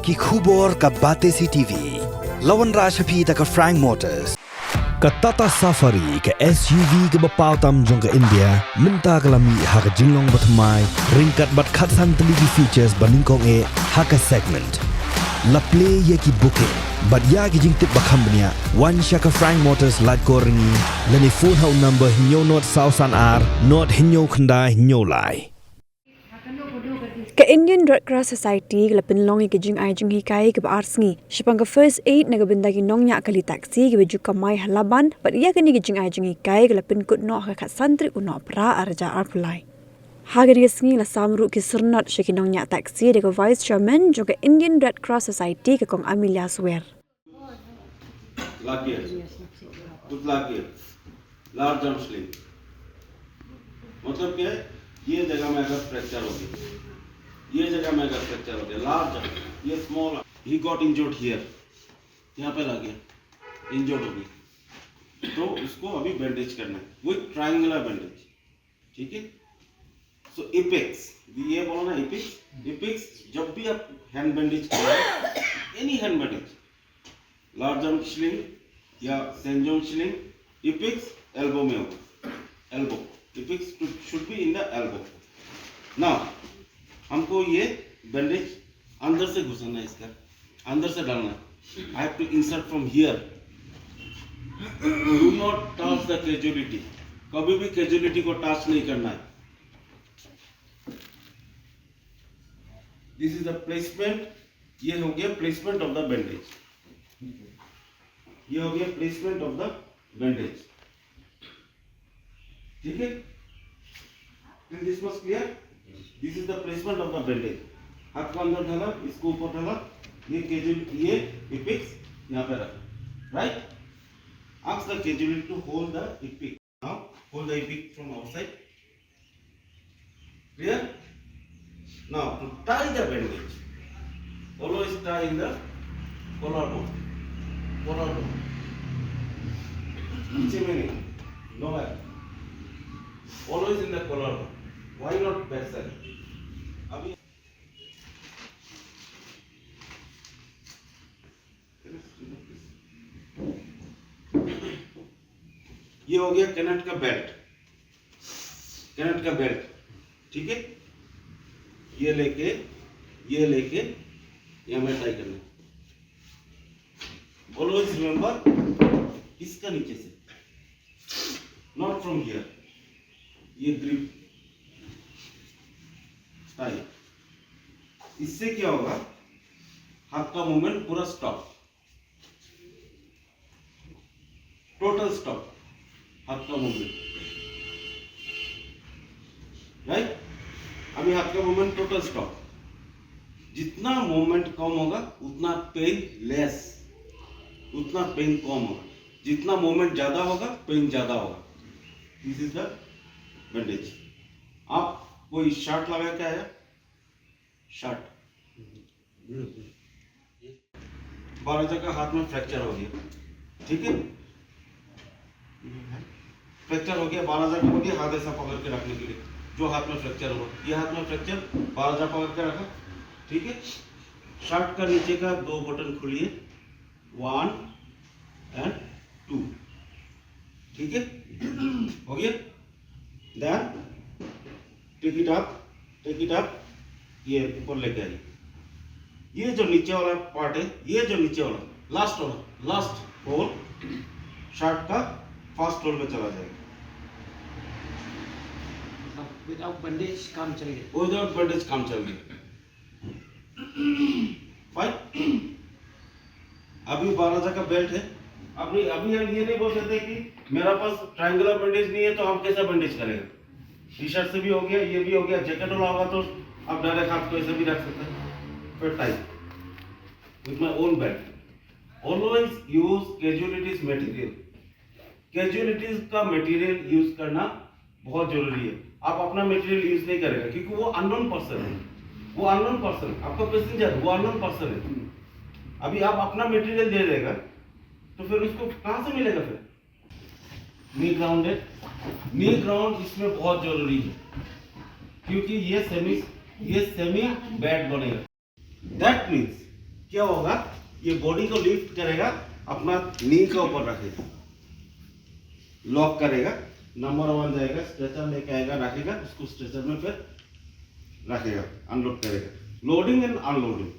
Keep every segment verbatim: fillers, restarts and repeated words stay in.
Ki khubor ka Batesi T V. La wanrah sha phi da ka Frank Motors. Ka Tata Safari, ka S U V kaba paw tam jong ka India, mynta ka la mih ha ka jinglong bathymmai, ryngkat bad khatsan tylli ki features ba nyngkong eh ha ka segment. La plie ïa ki booking bad ïa ki jingtip ba kham bniah, wan sha ka Frank Motors Laitkor Ryngi, lane phone ha u number hynñiew nod saw san ar nod hynñiew khyndai hynñiew lai. Ka Indian Red Cross Society ka la pynlong ïa ka jingai jinghikai kaba ar sngi shaphang ka first aid na ka bynta ki nongñiah kali taxi kiba ju kamai ha Laban, bad ïa kane ka jingai jinghikai ka la pynkut noh ha ka khatsan tarik u Nohprah arhajar arphew lai. Ha kane ka sngi la sam ruh ki syrnod sha ki nongñiah taxi da ka Vice Chairman jong ka Indian Red Cross Society, ka Kong Amelia Swer. लागिए कुछ लागिए large arm sling मतलब क्या है? ये जगह में अगर फ्रैक्चर हो गया, ये जगह में अगर फ्रैक्चर हो गया, लार्ज आर्म, ये small, he got injured here, यहाँ पे लागिए, इंजर्ड हो गया, तो उसको अभी बैंडेज करना है, वो ट्रायंगुलर बैंडेज, ठीक है। सो एपेक्स, ये बोला ना एपेक्स, एपेक्स जब भी आप हैंड बैंडेज करें, any hand bandage, large arm sling या सेंजोंग स्लिंग, एपेक्स एल्बो में होगा, elbow, apex should be in the elbow। Now हमको ये बैंडेज अंदर से घुसाना है, इसका अंदर से डालना है। I have to insert from here। Do not touch the casualty। कभी भी कैजुअलिटी को टच नहीं करना है। This is the placement। ये हो गया प्लेसमेंट ऑफ द बैंडेज, ये हो गया प्लेसमेंट ऑफ द बैंडेज, ठीक है। Till this was clear? This is the placement of the bandage। हाथ को अंदर डाला, इसको ऊपर डाला, ये कैजुअल, ये एपेक्स यहाँ पे रखा, right. Ask the casualty to hold the epic। Now hold the epic from outside। Clear? Now to tie the bandage, always tie in the collar bone। Collar bone। पीछे में नहीं, lower। Always in the collar bone। Why not back side? अभी ये हो गया कैनेट का belt, cannot का बेल्ट, ठीक है। ये लेके, ये लेके यहाँ में टाई करना। ऑलवेज रिमेंबर, इसका नीचे से, नॉट फ्रॉम हियर। ये ग्रिप टाई, इससे क्या होगा? हाथ का मूवमेंट पूरा स्टॉप, टोटल स्टॉप। हाथ का मूवमेंट, राइट? अभी हाथ का मूवमेंट टोटल स्टॉप। जितना मूवमेंट कम होगा उतना पेन लेस, उतना पेन कम होगा। जितना मूवमेंट ज्यादा होगा, पेन ज्यादा होगा। This is the bandage. आप कोई शर्ट लगा के आया, शर्ट, बारह का हाथ में फ्रैक्चर हो गया, ठीक है, फ्रैक्चर हो गया, बारह का हो गया, हाथ ऐसा पकड़ के रखने के लिए, जो हाथ में फ्रैक्चर हुआ, ये हाथ में फ्रैक्चर, बारह पकड़ के रखा, ठीक है। शर्ट का नीचे का दो बटन खोलिए, वन एंड टू, ठीक है, हो गया। Then take it up, take it up, ये ऊपर लेके आइए। ये जो नीचे वाला पार्ट है, ये जो नीचे वाला, लास्ट वाला, लास्ट होल शर्ट का फर्स्ट होल में चला जाएगा। मतलब विदाउट बैंडेज काम चल गया। विदाउट बैंडेज काम चल गया। फाइन। अभी बारह का बेल्ट है। अभी अभी हम ये नहीं बोल सकते कि मेरा पास ट्रायंगुलर बैंडेज नहीं है तो हम कैसा बैंडेज करेंगे। टी शर्ट से भी हो गया, ये भी हो गया, जैकेट वाला होगा तो आप डायरेक्ट हाथ को ऐसे भी रख सकते हैं। फिर tight, with my own belt. Always use casualties material. Casualties का मटेरियल यूज करना बहुत जरूरी है। आप अपना मटेरियल यूज नहीं करेगा क्योंकि वो अननोन पर्सन है, वो अननोन पर्सन, आपका पैसेंजर वो अननोन पर्सन है। अभी आप अपना मटेरियल दे देगा तो फिर उसको कहाँ से मिलेगा? फिर नी ग्राउंडेड, नी ग्राउंड इसमें बहुत जरूरी है क्योंकि ये सेमी, ये सेमी बेड बनेगा। दैट मीन्स क्या होगा, ये बॉडी को लिफ्ट करेगा, अपना नी के ऊपर रखेगा, लॉक करेगा, नंबर वन जाएगा, स्ट्रेचर लेके आएगा, रखेगा, उसको स्ट्रेचर में फिर रखेगा, अनलोड करेगा। Loading and unloading.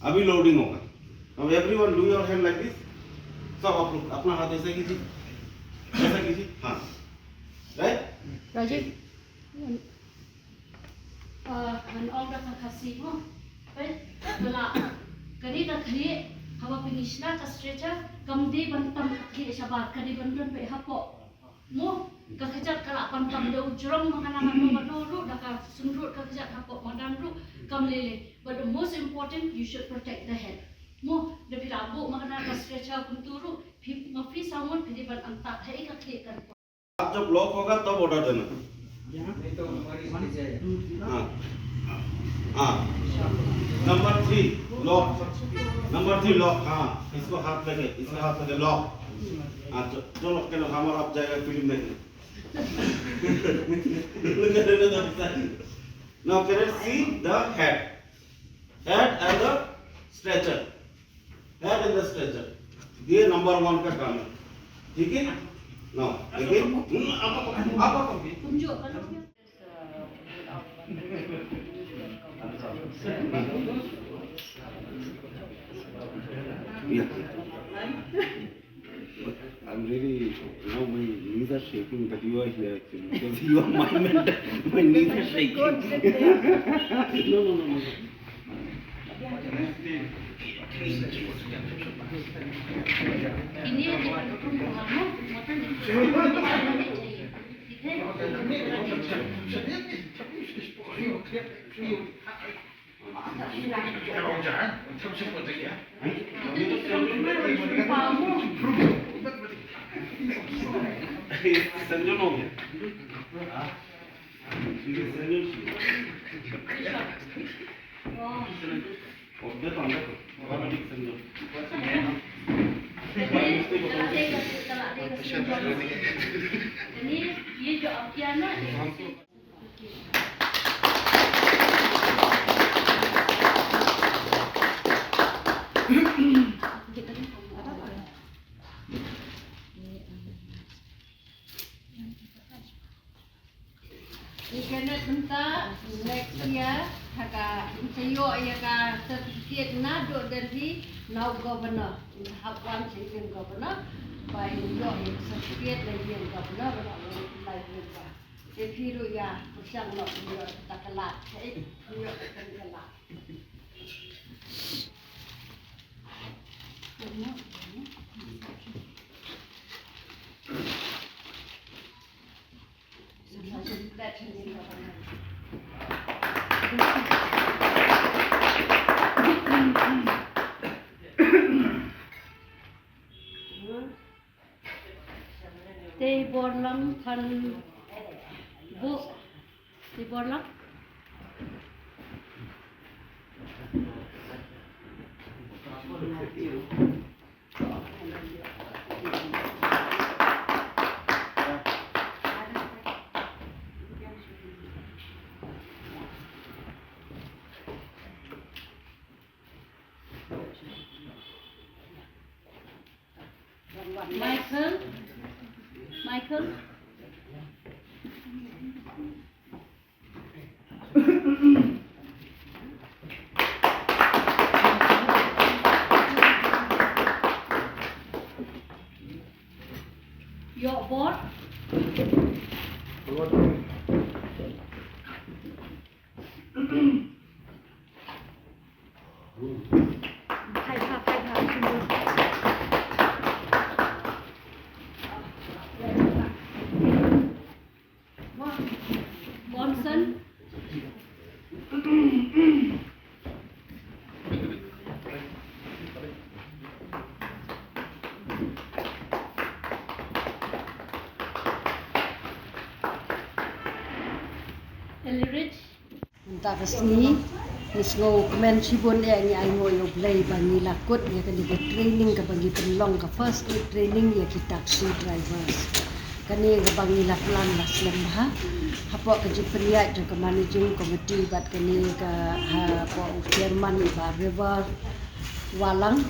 अभी लोडिंग होगा। अब everyone do your hand like this. सब आप लोग अपना हाथ ऐसे कीजिए, ऐसा कीजिए। हाँ, राइट। Rajiv. Ngan ong da ka Khasi mo. Peit, ba la kane ka khlieh, haba phi ngi shna ka stretcher, kam dei ban tam ka khlieh shabar, ka dei ban don peit hapoh. Mo, ka kjat ka la pan tam da u jrong, ma kane kano kano ruh, da ka sumrut ka kjat hapoh madan ruh, kam lei lei. But the most important, you should protect the head. Mo, da phi la buh ma kane ka stretcher kumtu ruh, phi, ma phi sangon phi dei ban antad ha i ka khlieh ka. हाथ जब लॉक होगा तब ऑर्डर देना। हाँ, हाँ। Number three, lock. Number three, lock. हाँ, इसको हाथ लगे, इसको हाथ लगे, लॉक। हाँ, जो, जो लोग के लोग हमारा आप जाएगा फिल्म देखने। Now can you see the head? Head and the stretcher. Head and the stretcher, ये नंबर वन का काम है, ठीक है? नाउ देखिए, हम्म, आप, आप, आप, आप, Yeah. I'm really, now my knees are shaking that you are here actually, because you are my mentor. My knees are shaking. No, no, no, no. Ngi kynnoh mynta next year ha ka, ngi ïoh ïa ka certificate naduh Delhi na u governor, ngi hap wan sha u governor ba ngi ïoh ïa ka certificate na ïing governor ba ngi lai ïa ka. Te phi ruh ïa pyrshang noh, ngi ïoh ta ka lad, eh, ngi ïoh ta ka lad. Te bor lang kan bu. Te bor lang. Michael. Michael. Ïoh bor. Bonson. Elrich. Mynta ka sngi ngi sngewkmen shibun, eh, ngi ainguh ïa U Blei ba ngi la kut ïa kane ka training kaba ngi pynlong, ka first aid training ïa ki taxi drivers. Kane kaba ngi la plan la slem bha. Hapoh ka jingpynïaid jong ka managing committee bad kane ka, hapoh u chairman i Bah River. Walang,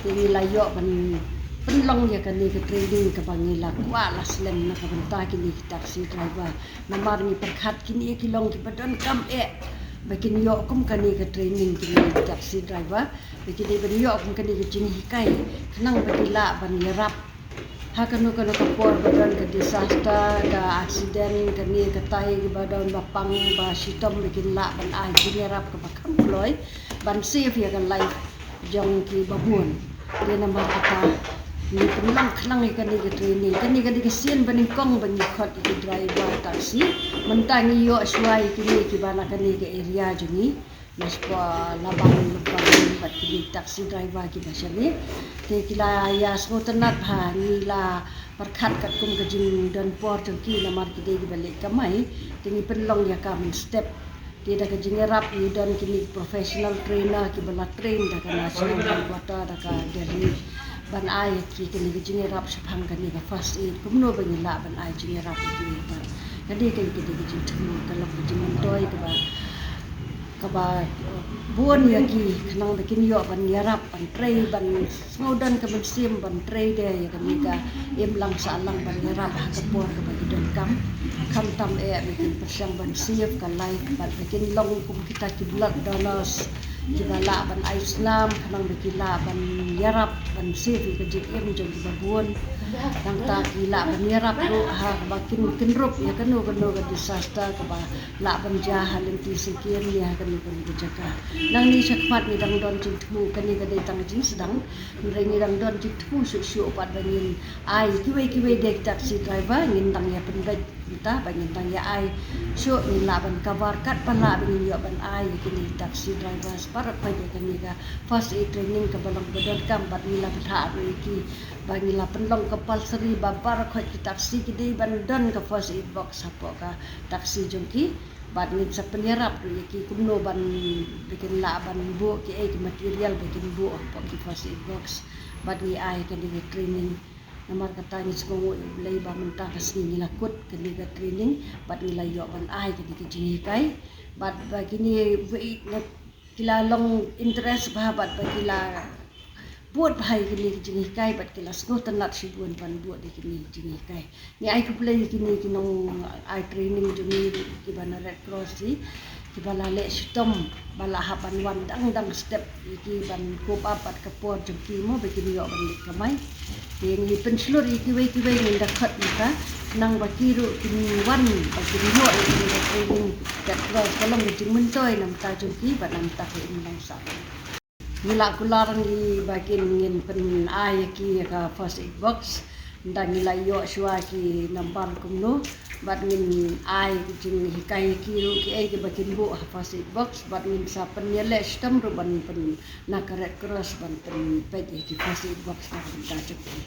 te ngi la ïoh ban pynlong ïa kane ka training kaba ngi la kwah la slem na ka bynta kine ki taxi driver. Namar ngi pyrkhat kine ki long kiba donkam eh ba kin ïoh kum kane ka training kine ki taxi driver. Ba ki dei ban ïoh kum kane ka jinghikai khnang ba ki lah ban ïarap ha kano kano ka por ba don ka disaster, ka accident, kane katai kiba don ba pang ba shitom, ba kin lah ban ai jingïarap kaba kham kloi ban save ïa ka life jong kiba bun. Te namar kata ngi pynlong khnang ïa kane ka training. Kane ka dei ka sien ba nyngkong ba ngi khot ïa ki driver taxi. Mynta ngi ïoh shuwa ïa kine kiba na kane ka area jong ngi. Ngi shu labang lyngba bad kine ki taxi driver kiba shane. Te ki la ïa sngewtynnat bha, ngi la pyrkhat katkum ka jingdon por jong ki namar ki dei kiba leit kamai. Te ngi pynlong ïa ka mynstep. Te da ka jingïarap ngi don kine ki professional trainer kiba la train da ka National Headquarter da ka Delhi. Ban ai ïa ki kane ka jingïarap shaphang kane ka first aid. Kumno ba ngi lah ban ai jingïarap ïa ki. Ka dei ka, ka dei ka jingthmu, ka long ka jingmyntoi kaba, kaba, eh, bun ïa ki khnang ba kin ïoh ban ïarap, ban trei, ban sngewdon ka mynsiem ban trei de ïa kane ka im lang sah lang ban ïarap ha ka por kaba ki donkam. Khamtam eh ba kin pyrshang ban save ka life bad ba kin long kum kita ki blood donors kiba lah ban ai snam khnang ba ki lah ban ïarap ban save ïa ka jingim jong kiba bun. Nangta ki lah ban ïarap ruh ha kaba kin, kin rup ïa kano kano ka disaster kaba lah ban jia ha lynti syngkien ne ha kano kano ka jaka. Nangne shakhmat ngi dang don jingthmu, kane ka dei tang ka jingsdang. Hynrei ngi dang don jingthmu shuh shuh pat ba ngin ai kiwei kiwei de ki taxi driver, ngin dang ïa pynbeit mynta ba ngin dang ïa ai shuh, ngin lah ban cover katba lah ba ngin ïoh ban ai ïa kine ki taxi drivers baroh khoit ïa kane ka first aid training kaba long ba donkam bad ngi la bthah ruh ïa ki ba ngi la pynlong compulsory ba baroh khoit ki taxi ki dei ban don ka first aid box hapoh ka taxi jong ki. Bad ngin sa pynïarap ruh ïa ki kumno ban, ba kin lah ban buh kiei ki material ba kin buh hapoh ki first aid box. Bad ngi ai kane ka training. Namar kata ngi sngewbha ïa U Blei ba mynta ka sngi ngi la kut kane ka training bad ngi la ïoh ban ai kane ka jinghikai. Bad ba kine wei na ki la long interest bha bad ba ki la bud bha ïa kine ki jinghikai bad ki la sngewtynnat shibun ban bud ïa kine ki jinghikai. Ngi ai khublei ïa kine ki nong ai training jong ngi kiba na Red Cross hi kiba la leh shitom ba la hap ban wan dang dang step ïa ki ban cope up bad ka por jong ki mo ba kin ïoh ban leit kamai. Te ngi pynshlur ïa kiwei kiwei ngin da khot ïa ka nang ba ki ruh kin wan ba kin ïoh ïa kine ki training Red Cross ka long ka jingmyntoi na bynta jong ki bad na bynta ka imlang sah. Ngi la kular ngi ba kin ngin pyn-ai ïa ki ïa ka first aid box. Nda ngi la ïoh shuwa ki nambar kumno bad ngin ai ki jinghikai ïa ki ruh kiei kiba kin buh ha first aid box bad ngin sa pynïaleh shitom ruh ban pyn na ka Red Cross ban pynpeit ïa ki first aid box na ka bynta jong ki.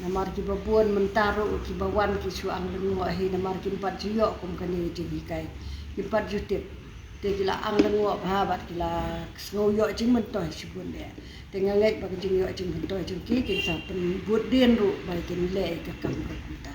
Namar kiba bun mynta ruh kiba wan ki shu ang lyngngoh hi namar kim pat ju ïoh kum kane ka jinghikai. Kim pat ju tip. Te ki la ang lyngngoh bha bad ki la sngew ïoh jingmyntoi shibun de. Te nga ngeit ba ka jingïoh jingmyntoi jong ki kin sa pynbud dien ruh ba kin leh ïa ka kam ruh mynta.